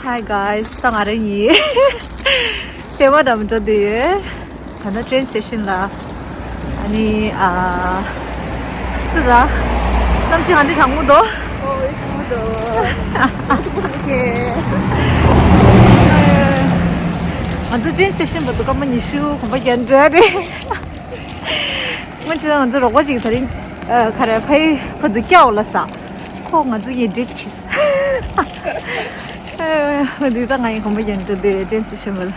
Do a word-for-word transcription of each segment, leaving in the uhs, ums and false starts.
Hi guys, ད་ང་རང་ཡིན། པད་མ་འགྲམ་འགྲོ་བསྡད་ཡོད། ད་ལྟ་train station ལ། ཨ་ནི་ཨ། ད་ད། གནམ་གཤིས་ག་འདྲ་གྲང་མོ་འདུག་ཨོ་ཡ་གྲང་མོ་འདུག་ང་ཚོ་train station བར་དུ་སྐར་མ་ཉི་ཤུ་གོམ་པ་རྒྱག་འགྲོ་ཡ་རེད། སྔོན་ཆད་ང་ཚོ་རོགས་པ་ཅིག་ད་རིང་ཨ། ག་རེ་ཕ་གི་ཕ་དུ་སྐྱ་འོག་ལ་ཟ། ཁོ་ང་ཚོ་ཡི་འདྲི་གིས། འདི་ད་ང་ཡི་གོམ་པ་རྒྱག་འགྲོ་བསྡད་ཡོད། train station བར།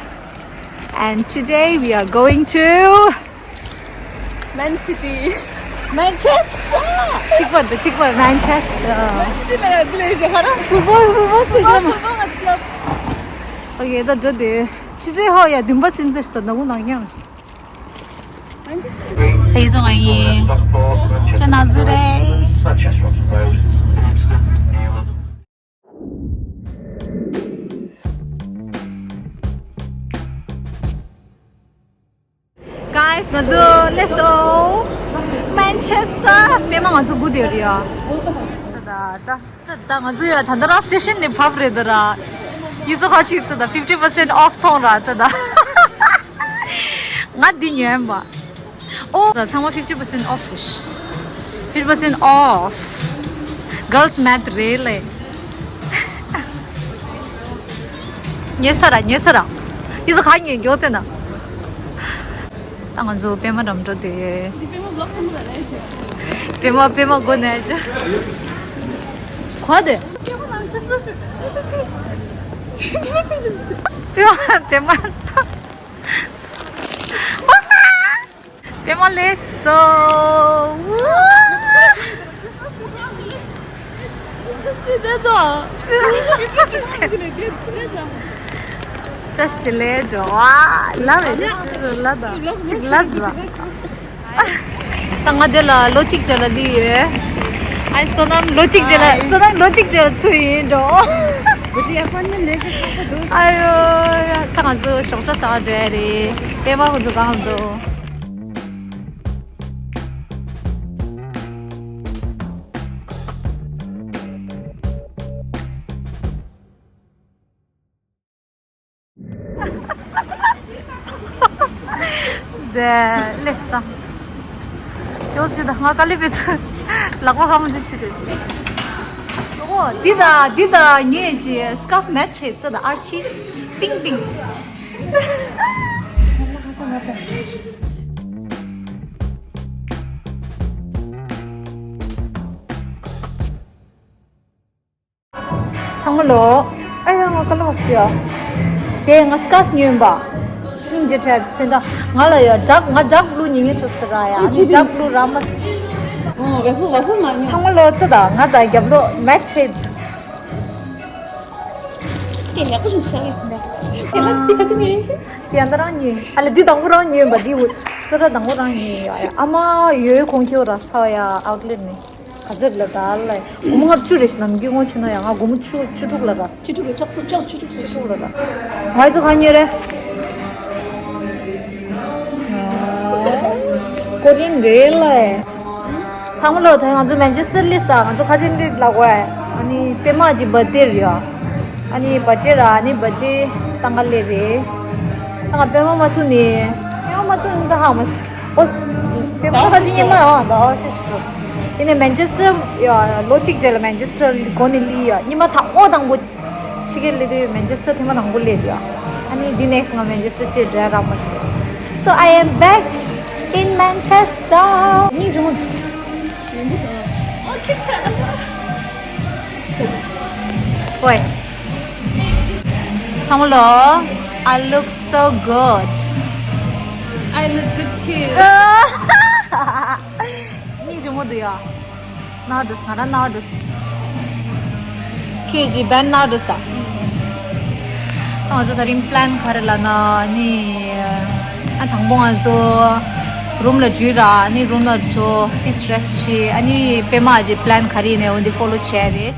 And today we are going to Man City. Manchester. གཅིག་པར་དུ་གཅིག་པར་Manchester. Man City ལ་ཡ་དེ་ལས་ཞེ་ཧ་ར། Football, football stadium. Football, football club. Okay, ད་འགྲོ་དེ། ཆུ་ཚོད་ཧོ་ཡ་བདུན་པ་ཟིན་ཚོད་ཞིག་ད་ནག་ནག་ཉང་། ཕ་ཡི་ཚོ་ང་ཡི་ཅ་ན་ཟི་རེད། Guys, ང་ཚོ་སླེབས་སོང་། Manchester. པད་མ་ང་ཚོ་སྒུག་བསྡད་ཡོད་རེད་ཡ། ད་ད་ད་ད་ང་ཚོ་ཡ་ད་ད་ར་station ནས་བབས་རེད་ད་ར། ཡི་ཚོ་ཁ་ཅིག་ད་ད་fifty percent off མཐོང་ར་ད་ད། ང་འདི་ཉོས་པ། ཨོ། ད་ཚང་མ་fifty percent off རེད། Fifty percent off. Girls math རེད་ལེ། ཉེ་ས་ར་ཉེ་ས་ར། ཨི་ཟ་ཁ་ཉེ་མགྱོགས་དེ་ན། ད་ང་ཚོ་པད་མ་འགྲམ་འགྲོ་དེ། པད་མ་པད་མ་མགོ་ནས་ཅི། གོ་དེ། པད་མ་པད་མ། པད་མ་ལེགས་སོ། ཅེས་དེ་ལས་འགྲོ་བ་ལབ་རེད། ལབ་དང་ཅིག་ལབ་དང་། ད་ང་དེ་ལ་ལོ་གཅིག་རྗེས་ལ་སླེབས་ཡོད། ཨའི་བསོད་ནམས་ལོ་གཅིག་རྗེས་ལ་བསོད་ནམས་ལོ་གཅིག་རྗེས་ལ་ཐུག་ཡིན་འགྲོ། ཨ་ཡོ། ད་ང་ཚོ་ཞོགས་ཇ་ཟ་འགྲོ་ཡ་རེད། པད་མ་ཁོ་ཚོ་གང་འདུག་དེ་ལས་ད། ཅོ་ཅི་ད་ང་དཀའ་ལས་པའི་ཚུལ་ལག་པ་ཧ་མ་འདི་ཞིག་རེད། ཨོ་འདི་ད་འདི་ད་ངས་ཀྱི་scarf match བྱེད་ད་ཨར་ཆིས་པིང་པིང་། ཚང་མ་ལོ། ཨ་ཡ་ང་ཀ་ལོ་ཞིག་ཡ། དེ་ང་scarf ཉོས་པ། སྙིང་རྗེ་ཁྲལ་ཚེ་འདྲ། ང་ལ་ཡ་dark ང་dark blue ཉོ་ཉོ་ཆོག་ཟེར་ར་ཡ། ཨ་ནི་dark blue ར་མ་ས། ཨོ་བ་ཧུ་བ་ཧུ་མ་ན། ཚང་མ་ལོ་ཏི་ད་ང་དང་རྒྱབ་ལོ་match བྱེད། དེ་ཡག་པོ་ཞིག་ཤར་ཡོད་ནས། དེ་ལ་དེ་ག་དེ་ནས། དེ་ཡང་ད་རང་ཉོས། ཨ་ལ་འདི་དང་པོ་རང་ཉོས་པ་འདི་འུ་སི་ར་དང་པོ་རང་ཉོས་ཡ། ཨ་མ་ཡོད་གོང་ཁྱེར་ར་ས་ཡ་outlet ནས། ག་ཚོད་ལ་ད་ལ། སྒོར་མོ་ལྔ་བཅུ་རེ་ཞིག་ནམ་རྒྱུན་ངོ་ཆུ་ན་ཡང་ང་སྒོར་མོ་བཅུ་བཅུ་དྲུག་ལ་ར། བཅུ་དྲུག་ལ་ཆོག་སུ་ཆོག་བཅུ་དྲུག་བཅུ་དྲུག་ལ་ར། ང་ཚོ་ག་ཉོས་རེད། ཀོ་རི་ཡན་རེད་ལ། ཚང་མ་ལོ་ད་ང་ཚོ་Manchester སླེབས་ས། ང་ཚོ་ཁ་ཆེ་འདྲེ་ལ་གོ་ཨ་ནི་པད་མ་ཅི་birthday རེད་ཡ། ཨ་ནི་birthday ར་ཨ་ནི་birthday ད་ང་ལེ་རེད། ད་ང་པད་མ་མ་ཐུག་ནི། པད་མ་མ་ཐུག་ནི་ད་ཧ་མ་སི། ཨོ་སི། པད་མ་ཁ་ཆེ་ཉི་མ་ཨ་ད་ཨོ་ཤི་ཤི་ཏོ། ཡིན་ནི་Manchester ཡ་ལོ་གཅིག་རྗེས་ལ་Manchester གོ་ནི་ལི་ཡ་ཉི་མ་ཐག་ཨོ་དང་པོ། ཕྱི་རྒྱལ་སླེབས་དུས་Manchester ཐེངས་མ་དང་པོ་སླེབས་ཡོད། ཨ་ནི་འདི་next ང་Manchester ཅེས་འགྲོ་ཡ་རག་མ་སོང་། So I am back in Manchester. སྙིང་རྗེ་མོ། ཨོའི། ཚང་མ་ལོ། I look so good. I look good too. སྙིང་རྗེ་མོ་འདུག་ཡ། ནར་འདུག་ང་རང་ནར་འདུག་ཁྱོད་ཀྱིས་བན་ནར་འདུག་ས། ང་ཚོ་ད་རིང་plan ག་རེ་ལབ་ན་ནི། ཨ་དང་པོ་ང་ཚོ་room ལ་འགྲོ་ར་ནི་room ལ་འགྲོ་ཏིས་rest བྱེད། ཨ་ནི་པད་མ་ཨ་ཅེ་plan ག་རེ་ཡིན་ནའི་འོ་འདི་follow བྱས་རེད།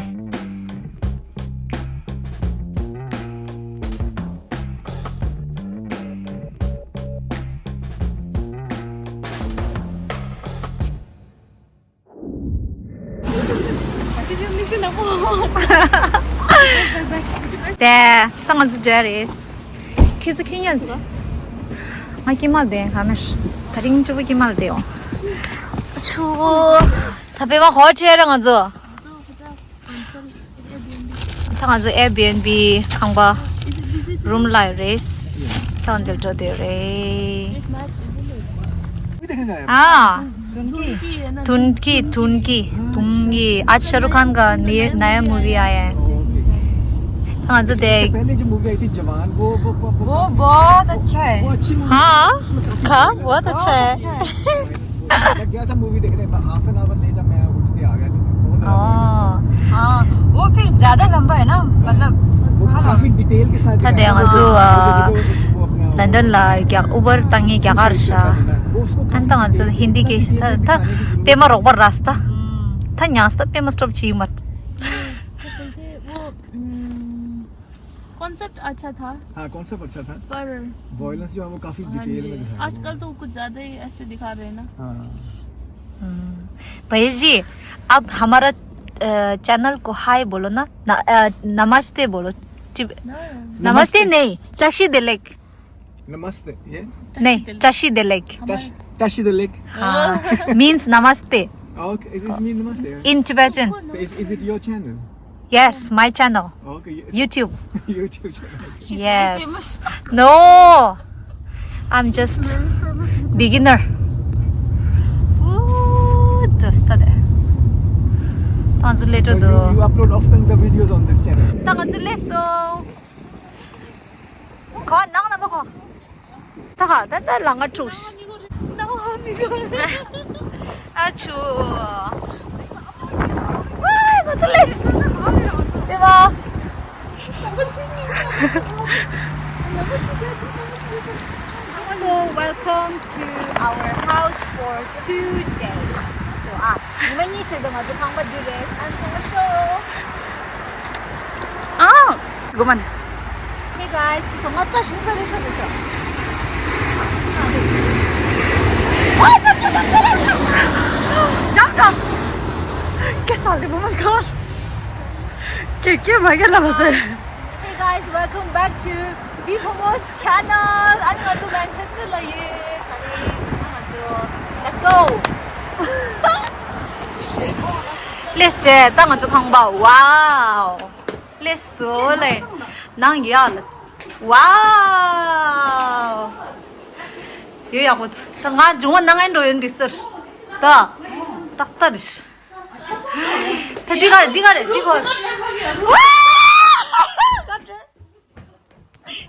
དེ་ད་ང་ཚོ་འདྲ་རེད། ཁྱེད་ཚོ་ཁྱོད་ཉན་ཚོ། ང་ཀྱི་མ་བདེ་ག་མེད། ད་རིང་ཅུ་པོ་ཀྱི་མ་བདེ་འོ། ཆུ་བོ། ད་པེ་མ་ཧོ་ཆེ་ར་ང་ཚོ། ད་ང་ཚོ་Airbnb ཁང་པ་རུམ་ལ་རེད། ད་འདིར་འགྲོ་དེ་རེད། हाँ। टुनकी, टुनकी, टुनकी। आज शाहरुख खान का नया, नया मूवी आया है। हाँ, जो देख। पहले जो मूवी आई थी जवान, वो, वो, वो, वो, वो बहुत अच्छा है। वो अच्छी मूवी हाँ, उसमें काफी हाँ, बहुत अच्छा है। मैं गया था मूवी देखने, हाफ एन आवर लेट मैं उठ के आ गया। हाँ, वो फिर ज्यादा लंबा है ना, मतलब। वो काफी डिटेल के साथ दिखाया है। ད་དེ་ང་ཚོ་ཨ་ལན་ཌན་ལ་རྒྱ་ཨུ་བར་བཏང་ངེས་རྒྱ་གར་ཤ། ཨན་ད་ང་ཚོ་ཧིན་དི་གི་ད་ད་པེ་མ་རོགས་པར་ར་སྟ། ད་ཉང་སྟ་པེ་མ་སྟོབ་ཅི་མར། कॉन्सेप्ट अच्छा था। हाँ, कॉन्सेप्ट अच्छा था। पर वायलेंस जो है वो काफी डिटेल में दिखाया है। आजकल तो कुछ ज्यादा ही ऐसे दिखा रहे हैं ना। हाँ। भैया जी, आप हमारा चैनल को हाय बोलो ना। नमस्ते बोलो। नमस्ते नहीं, चाशी दिलेक। नमस्ते। नहीं, चाशी दिलेक। चाशी दिलेक। हाँ। मीन्स नमस्ते। ओके, इट इज मीन नमस्ते। In Tibetan. Is it your channel? Yes, my channel. Okay, YouTube. YouTube channel. Yes. No, I'm just beginner. Ooh, just there. ད་ང་ཚོ་སླེབས་འགྲོ་འདུག་ད་ང་ཚོ་སླེབས་སོང་། ཁོ་ནང་ན་མ་ཁོ། ད་ག་ད་ད་ལ་ང་ཁྲུག་ཨ་ཆུ། ཝེ་ང་ཚོ་སླེབས། པེ་མ། Hello, welcome to our house for two days. ཨ་ཉི་མ་གཉིས་ཆེད་དུ་ང་ཚོ་ཁང་པ་འདི་རེད། ཨ་ཚང་མ་ཤོག་ཨ། གོ་མ་ནི། Hey guys, this is Ngapta Shinza Risha Disha. Jump, jump. Guess I'll be woman call. Kick you, my girl. Hey guys, welcome back to Biphomo's channel. ཨ་ནི་ང་ཚོ་Manchester ལ་ཡོད། ད་རེས་ང་ཚོ། Let's go. སླེབས་ཏེ་ད་ང་ཚོ་ཁང་པ། Wow. སླེབས་སོང་ལེ། ནང་ཡ་ལ། Wow. ཡོད་ཡག་པོ་ཚ། ད་ང་འབྱུང་བ་ནང་ང་འགྲོ་ཡོད་འདི་ཟེར། ད། ཏག་ཏག་རེད། ད་འདི་ག་རེད། འདི་ག་རེད། འདི་ག་རེད།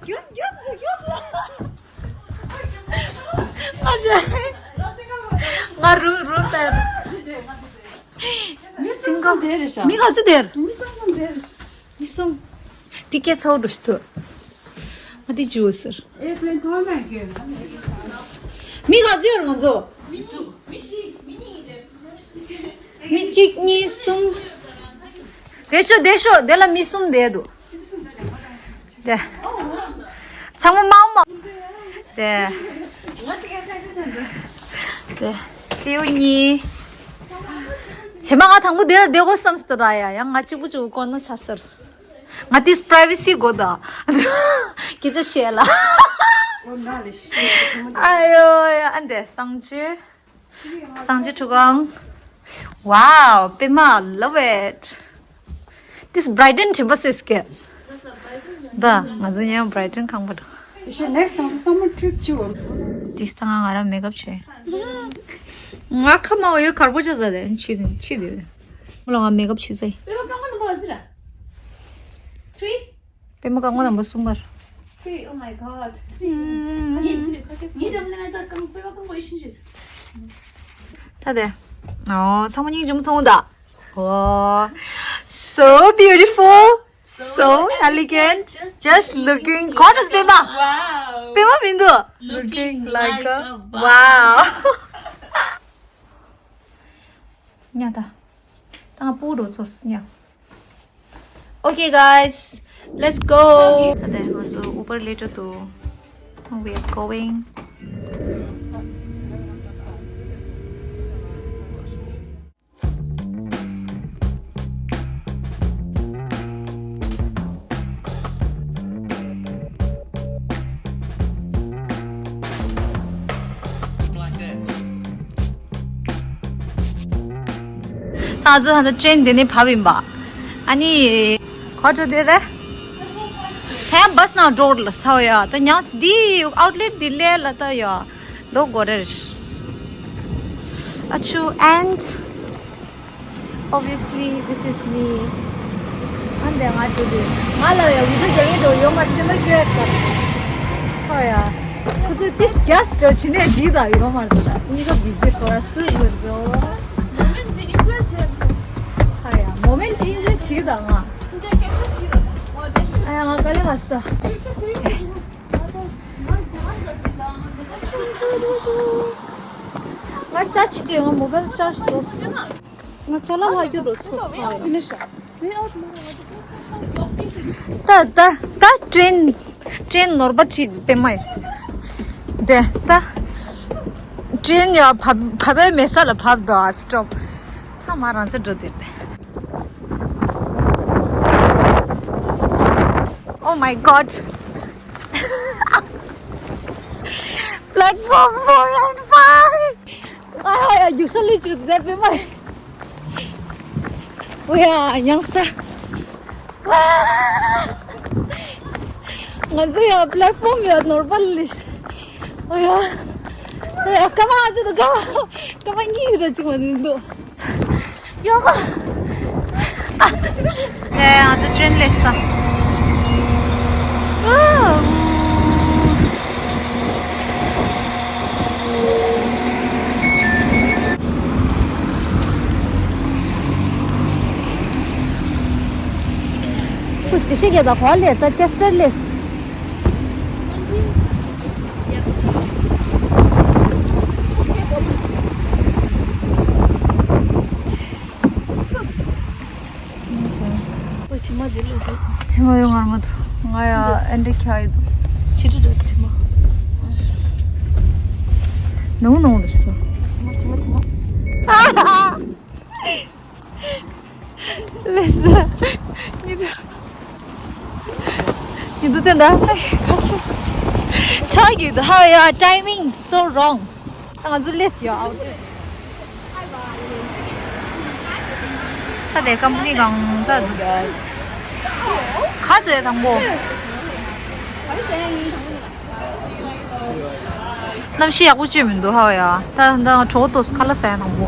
ཡོད་ཡོད་ཡོད། ཨ་ཅེ། ང་རུ་རུ་ཏེ། མི་སུམ་ག་དེ་རེད་ཤག་མི་ག་ཚོད་དེར། མི་སུམ་ག་དེ་རེད། མི་སུམ། དེ་སྐད་ཚོགས་འགྲོ་ཤི་ཏུ། ང་དེ་ཇུ་ཟེར། ཨེ་པི་ལེན་ཐོག་མ་གི། མི་ག་ཚོད་ཡོད་རེད་ང་ཚོ། མི་གཉིས། མི་གཉིས་ཡིན་རེད། མི་གཅིག་གཉིས་གསུམ། དེ་ཤོ་དེ་ཤོ་དེ་ལ་མི་གསུམ་བསྡད་འདུག་དེ། ཚང་མ་མང་མང་། དེ། དེ། སེའུ་གཉིས། བྱེ་མ་ང་དང་པོ་དེ་ལ་བསྡད་དགོས་བསམ་སྟེ་ར་ཡ་ཡང་ང་གཅིག་པུ་གཅིག་པུ་དཀོན་ན་ཆ་ཟེར། ང་དེས་པི་རའི་ཝེ་སི་དགོས་ད། སྐད་ཆ་བཤད་ལ། ཨ་ཡོ་ཡ་ཨ་འདེ་སང་ཆེ། སང་ཅི་ཁྲུ་གང་། Wow, པེ་མ། Love it. This Brighton དྲན་པ་སེ་སྐད། ད་ང་ཚོ་ཡང་Brighton ཁང་པ་འགྲོ། You should next time summer trip to. དེ་ད་ང་ང་རང་མེག་ཨབ་བྱས། ང་ཁ་མ་འོ་ཡོད་གར་པོ་ཆ་ཟ་དེ་ཕྱི་དེ་ཕྱི་དེ། ང་ལ་ང་མེག་ཨབ་བྱས་ཟ། པེ་མ་རྐང་པ་ནམ་པ་ཟེར། Three. པེ་མ་རྐང་པ་ནམ་པ་གསུམ་པར། Three, oh my god. Three. ཉིན་དེ་ཁ་ཤས་ཉིན་འགྲམ་ལ་ང་ད་རྐང་པེ་མ་རྐང་པ་ཡེ་ཤིན་ཞིག་ད་དེ། ཨོ། ཚང་མ་སྙིང་རྗེ་མོ་མཐོང་ད། ཨོ། So beautiful, so elegant, just looking gorgeous. པེ་མ། Wow. པེ་མ་མི་འདུག Looking like a wow. ཉ་ད། ད་ང་སྤུ་གུ་འགྲོ་ཚོར་སོང་ཡ། Okay, guys, let's go. ད་ལྟ་ང་ཚོ་Uber later to we are going. ང་ཚོ་ད་ལྟ་ཊེན་འདི་ནས་བབས་ཡིན་པ། ཨ་ནི། ཁོ་ཚོ་དེ་རེད། ཧེ་བྷ་སི་ནང་འགྲོ་ལ་ས་ཡ། ད་ཉང་འདི་ཨའུཊ་ལེཊ་འདི་ལས་ལ་ད་ཡ། ལོ་གོ་རེ། ཨ་ཆུ། and obviously this is me. ཨ་འདི་ང་ཚོ་དེ་ང་ལ་ཡ་བི་ཌིའོ་རྒྱག་ཡས་འགྲོ་ཡོད་མ་རེད་སེམས་པ་སྐྱོ་ཡ་ད། ཧོ་ཡ། ཁོ་ཚོ་ཏིས་རྒྱ་སི་འགྲོ་བྱེད་ནས་བྲིས་ད་ཡོད་མ་རེད་ད། གཉིས་ཀ་བི་ཛི་ཁོ་ར་སུ་ཟེར་འགྲོ། ཧ་ཡ། མོ་མེན་ཊི་ཨིན་ཇོའི་བྱེད་ཀྱི་ད་ང་། ཨ་ཡ། ང་དཀའ་ལས་ཁག་སོང་ད། ང་ཅ་ཆི་དེ་ང་མོ་བལ་ཅར་སོ་སོ། ང་ཅ་ལག་ལྷག་རྒྱུ་འགྲོ་ཚོགས་སོང་། ད་ད་ད་ཊེན་ཊེན་ནོར་བ་ཅིག་པད་མ་ཡིན། དེ་ད་ཊེན་ཡ་བབས་བབས་པའི་མེད་ས་ལ་བབས་དོ་ཨ་སི་ཊོབ། ད་མ་རང་ཚོ་འགྲོ་དེ། Oh my god. Platform four and five. ཨ་ཡ། རྒྱུག་ཤར་ལས་བྱུང་ཟེར་པད་མ། ཨོ་ཡ། ཡང་ས། ང་ཚོ་ཡ་པི་ལེཊ་ཕོམ་ཡ་ནོར་བ་ལས། ཨོ་ཡ། ཨོ་ཡ། སྐར་མ་ང་ཚོ་དང་སྐར་མ་སྐར་མ་གཉིས་རེ་གཅིག་མ་འདུག་ཡོ་ག་ཨེ། ང་ཚོ་ཊེན་སླེབས་ད། ཁུ་ཅི་ཤེས་ཀྱི་ད་གོ་ལེ་ད་ཅེ་སི་ཊར་སླེབས། ཁོའི་དྲི་མ་དེ་ལོས་དེ། དྲི་མ་ཡོད་ངར་མ་ཐུ། ང་ཡ་འདི་ཨེ་འདྲ་ཁྱག་ཡོད། ཕྱི་དྲི་དྲི་དྲི་མ། ནང་ནང་དུ་སོ། དྲི་མ་དྲི་མ་དྲི་མ། ལས་ཉི་དུ། ཉི་དུ་དེ་འདྲ་ཁ་ཆེ། ཆག་ཡོད་དུ་ཧ་ཡ། Timing so wrong. ང་ཚོ་ལས་ཡོད་ཨའོ། ད་དེ་ཀམ་པ་ནི་གང་ཚ་འདུག་ཁ་དོད་དང་པོ། གནམ་གཤིས་ཡག་པོ་ཅིག་མི་འདུག་ཧ་ཡ། ད་ད་གྲོགས་ཏོ་ཁ་ལག་ཟ་ཡ་དང་པོ།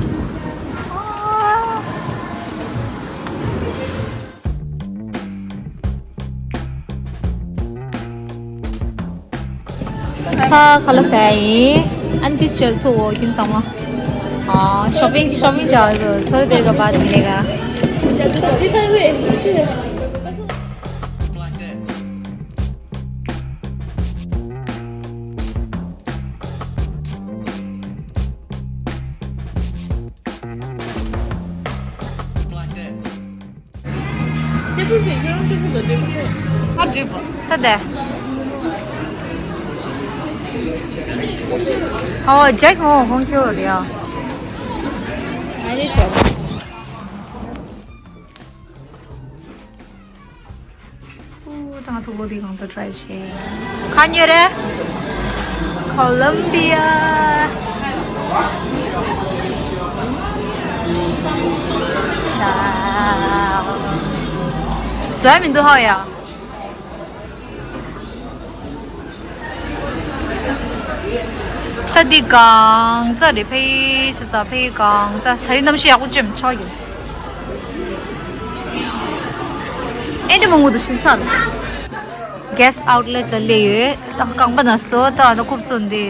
ཁ་ཁ་ལག་ཟ་ཡིན། ཨན་ཏིས་ཆེར་ཐུ་འོ་ཀིན་སང་མ། ཨ། ཤོ་པིང་ཤོ་པིང་བྱ་ཐོར་དེ་ག་པ་དེ་ལེ་ག་ད་དེ། ཨོ་ཇེག་མོ་ཁོང་ཁྱོད་རེད་ཨ། ཨུ། ད་ང་ཐུག་ལོ་དེ་གང་ཚོ་ཊ་རའི་བྱེད། ཁ་ཉོས་རེད། ཀོ་ལམ་བི་ཡ། ཇོ་མི་འདུག་ཧ་ཡ། ད་འདི་གང་ཚ་རེད། ཕེ་ས་ས་ཕེ་གང་ཚ། ད་རིང་གནམ་གཤིས་ཡག་པོ་ཅིག་ཆགས་ཡོད། ཨེ་འདྲ་མང་པོ་འདུག་ཤི་ཚར། གེ་སི་ཨའུཊ་ལེཊ་ལ་སླེབས་ཡོད། ད་རྐང་པ་ན་སོ་ད་ད་རྐུབ་ཚོ་འདི།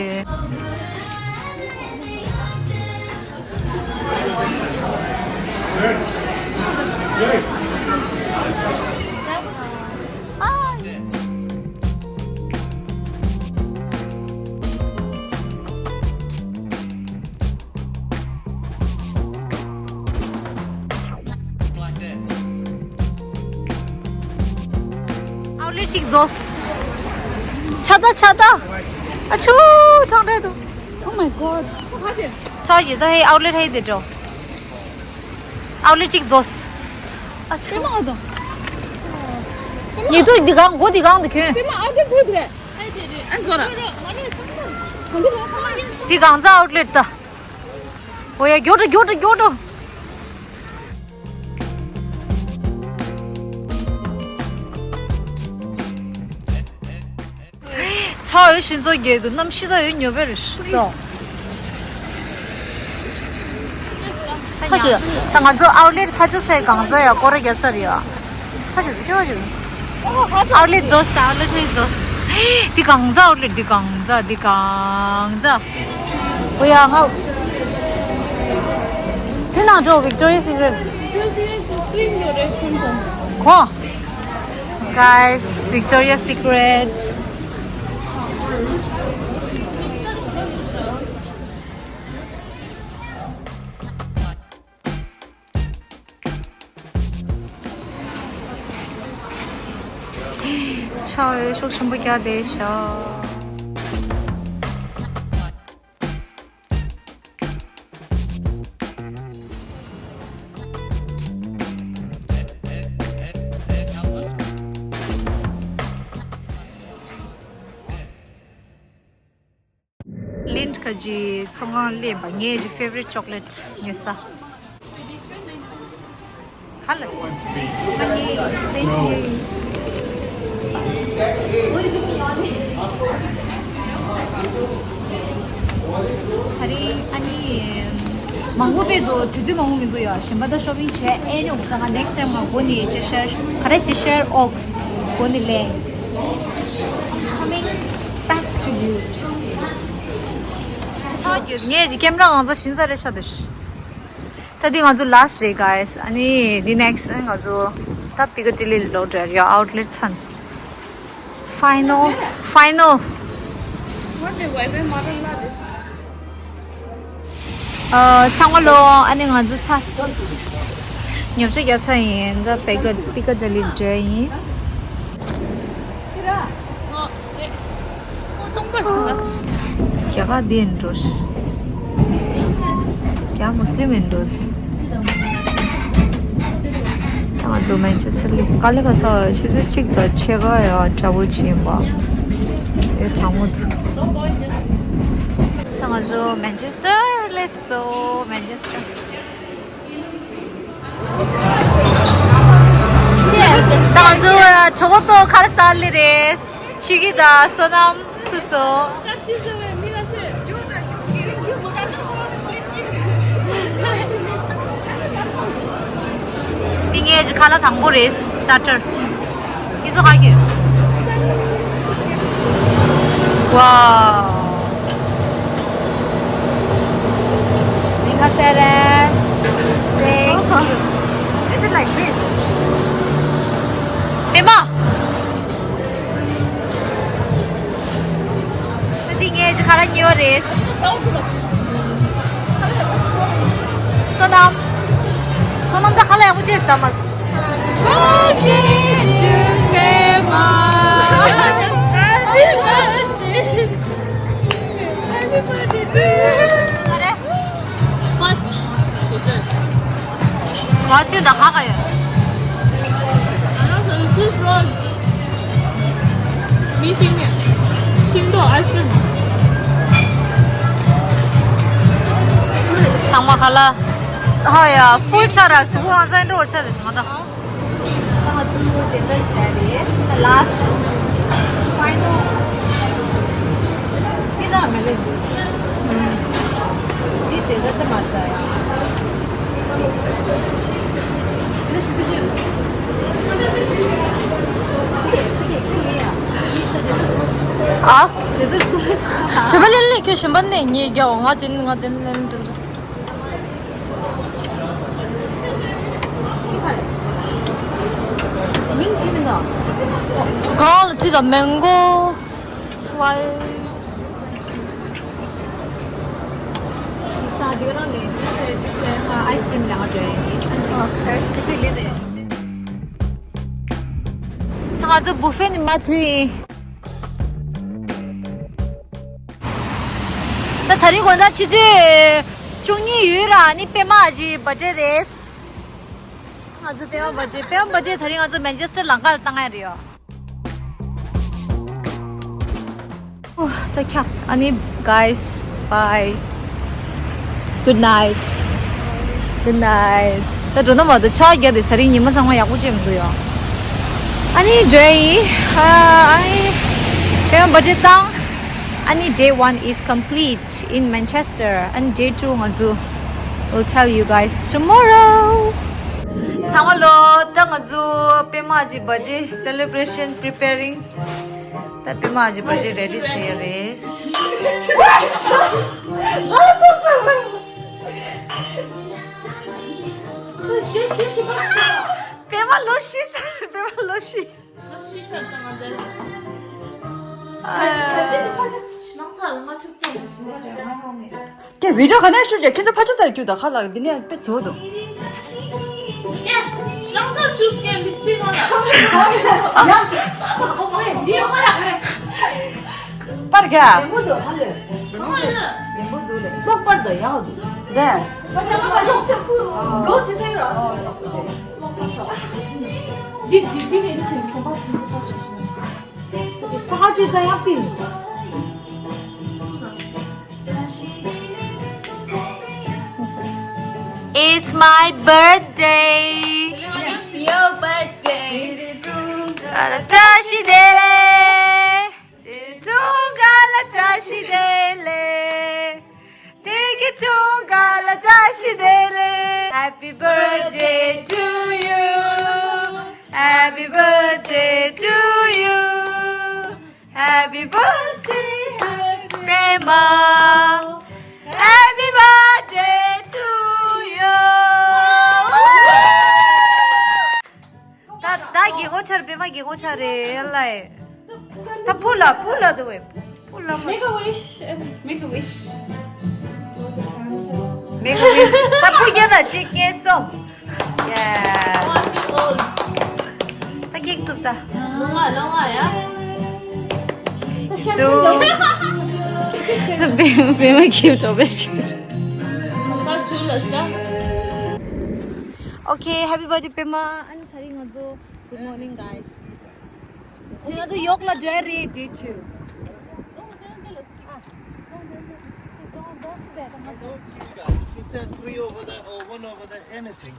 ཨའུཊ་ལེཊ་གཅིག་རྫོགས། ཆ་ད་ཆ་ད། ཨ་ཆུ། ཁྲང་ཁྲ་དུ། Oh my god. ཆ་ཡི་ད་ཧེ་ཨའུཊ་ལེཊ་ཧེ་དེ་འགྲོ། ཨའུཊ་ལེཊ་གཅིག་རྫོགས། ཨ་ཆུ། ཉེ་དུ་འདི་གང་མགོ་འདི་གང་འདི་ཁྱོད། འདི་གང་ཚ་ཨའུཊ་ལེཊ་ད། འོ་ཡ་མགྱོགས་འགྲོ་མགྱོགས་འགྲོ་མགྱོགས་འགྲོ། ཁྲ་འོད་ཤིང་ཚོགས་རྒྱལ་དུ་གནམ་ཤི་ད་འོད་ཉོ་བེར་ཤི་ད། ཁ་ཤི་ད་ང་ཚོ་ཨའུ་ལེ་ཊི་ཁ་ཆུ་སའི་གང་ཚ་ཡ་སྐོར་ར་རྒྱ་ས་རེད་ཡ། ཁ་ཤི་ཁ་ཤི་ཨའུ་ལེ་ཊི་རྫོགས་ད་ཨའུ་ལེ་ཊི་རྫོགས། འདི་གང་ཚ་ཨའུ་ལེ་ཊི་འདི་གང་ཚ་འདི་གང་ཚ། ཨོ་ཡ་ང་དེ་ནང་འགྲོ་Victoria's Secret ཁོ། Guys, Victoria's Secret. ཆ་འོད་ཤུགས་ཆེན་པོ་རྒྱག་བསྡད་ཤག Lindt ག་ཅི་ཚོང་ཁང་སླེབས་པ་ངའི་ཀྱི་favorite chocolate ཉོས་ས། ག་ལ། ཨ་ནི་Lindt ཉོས་ཡིན། ད་རེས་ཨ་ནི་མང་པོ་སྤེལ་འདུག་དུས་ཚོད་མང་པོ་མི་འདུག་ཡ། གཞན་པ་ད་shopping བྱས་ཨེ་ནི་འོང་ས་ང་next time ང་སྒོ་ནས་ཅི་ཤར་ག་རེ་ཅི་ཤར་ཨོགས་སྒོ་ནས་ལེན། Coming back to you. ཆ་གི་ངས་ཀྱི་ཀེམ་ར་ང་ཚོ་ཤིན་ས་རེ་ཤ་དུ་ཤི། ད་འདི་ང་ཚོ་last རེད་guys. ཨ་ནི་འདི་next ང་ཚོ་ད་Piccadilly ལོག་འགྲོ་ཡ་outlet ཚན། Final, final. What the wifi model like this? ཨ། ཚང་མ་ལོ། ཨ་ནི་ང་ཚོ་ཚ། ཉོ་ཆ་རྒྱག་ས་ཡིན། ད་Piccadilly འགྲོ་ཡིན། རྒྱ་གར་འདི་ཡིན་འགྲོ། རྒྱ་མུ་སི་ལིམ་ཡིན་འགྲོ། ད་ང་ཚོ་Manchester སླེབས། དཀའ་ལས་ཁག་ས་ཆུ་ཚོད་གཅིག་དང་ཕྱེད་ཀ་ཡ་travel བྱས་ཡིན་པ། ཨེ་གྲང་མོ་འདུག་ད་ང་ཚོ་Manchester སླེབས་སོང་། Manchester། ད་ང་ཚོ་ཇོ་ཀོ་ཏོ་ཁ་ལ་ས་ལི་རེད། ཆི་གི་ད་བསོད་ནམས་ཐུ་སོ། འདི་ངའི་ཁ་ལ་དང་པོ་རེད། starter། འདི་ཚོ་ག་གི། Wow. Is it like this? ཨེ་མ། འདི་ངའི་ཁ་ལ་ཉོ་རེད། བསོད་ནམས། བསོད་ནམས་ད་ཁ་ལ་ཡག་པོ་བྱས་ས་མ། ང་ཏི་ད་ཁ་ཁ་ཡ། ང་རང་ཚོ་Swiss roll། མི་ཤིང་ནས་ཤིང་ཏོག་ice cream། ཚང་མ་ཁ་ལ། ཧ་ཡ་full ཆ་ར་སུ་གུ་ཨང་ཙན་འགྲོ་བར་ཆ་ར་ཞིག་མ་ད། ད་ང་ཚོ་dessert ཟ་རེད། The last final. འདི་ན་མེ་ལེ་འདུག་འདི་dessert ད་མ་ཟ་ཡ། འདི་ཞིག་འདི་ཞིག་ཨ། dessert ཚོ་ཞིག་ཞིམ་པ་ལེན་ལེན། ཁྱོད་ཞིམ་པ་ལེན། ངས་རྒྱག་འོང་། ང་དེ་ནི་ང་དེ་ནི་ལེན་འགྲོ། མིང་ཅི་མིན་ནོ། གང་ལ་ཁྲིད་དང་mango slice། ད་ང་ཚོ་buffet ནས་མར་ཐོན་ཡིན། ད་དེ་རིང་དགོང་དག་ཆུ་ཚོད་བཅུ་གཉིས་ཡོད་ར། ནི་པད་མ་གི་birthday རེད། ང་ཚོ་པད་མ་birthday། པད་མ་birthday དེ་རིང་ང་ཚོ་Manchester ལམ་ཁ་ལ་བཏང་ཡ་རེད་ཡ། ཨོ། ད་ཁྱགས། ཨ་ནི་guys, bye, good night, good night. ད་འགྲོ་ན་མ་གཏོགས་ཆར་རྒྱག་དེ་དེ་རིང་ཉི་མ་ཚང་མ་ཡག་པོ་བྱས་མི་འདུག་ཡ། ཨ་ནི་འགྲོ་ཡ་ཡིན། ཨ་ནི་པད་མ་birthday བཏང་། ཨ་ནི་day one is complete in Manchester. ཨ་ནི་day two ང་ཚོ will tell you guys tomorrow. ཚང་མ་ལོ། ད་ང་ཚོ་པད་མ་གི་birthday celebration preparing. ད་པད་མ་གི་birthday ready བྱེད་ཡ་རེད། པད་མ་ལོ་ཤི་ས་རེད། པད་མ་ལོ་ཤི། ཀྱེ་བི་ཌིའོ་ག་ནས་ཤུ་ཀྱེ་ཁྱེད་ཚོ་ཕ་ཆུ་ཚར་རྒྱུ་ད་ཁ་ལག་འདི་ནས་དཔེ་ཚོ་དང་། པར་ག་ལེན་པོ་འདུག་ཧ་ལོས། ལེན་པོ་འདུག་ལེ། ལོག་པར་ད་ཡག་འདུག་དེ། ལོག་སེ་ཁུ་ལོ་ཅི་ཚེ་ར། འདི་འདི་འདི་ནས་ནི་ཆེན་ཆེན་པ་ཆེན་པོ་ཆེ་ཆེ། ཕ་ཆུ་ད་ཡག་པིན། It's my birthday. It's your birthday. Gala tashi dele. Te tunga la tashi dele. Te ki tunga la tashi dele. Happy birthday to you. Happy birthday to you. Happy birthday, Pema. Happy birthday to you. ད་ད་དགེ་གོ་ཆར། པད་མ་དགེ་གོ་ཆར་རེད་ལ། ད་སྤུ་ལ་སྤུ་ལ་དུ་བས་སྤུ་ལ་མ། Make a wish. Make a wish. Make a wish. ད་སྤུ་རྒྱ་ད་གཅིག་གཉིས་གསུམ། Yes. ད་ཀེག་ཐུབ་ད། ལོང་ང་ལོང་ང་ཡ། ད་ཤ་ཚུ། ད་པད་པད་མ་ཀེག་འགྲོ་བས་ཅི། ས་ཆུ་ལ་ས། Okay, happy birthday པད་མ། ཨ་ནི་ད་རིང་ང་ཚོ། Good morning, guys. ང་ཚོ་ཡོག་ལ་འགྲོ་རེད། Day two. She said three over there or one over there, anything.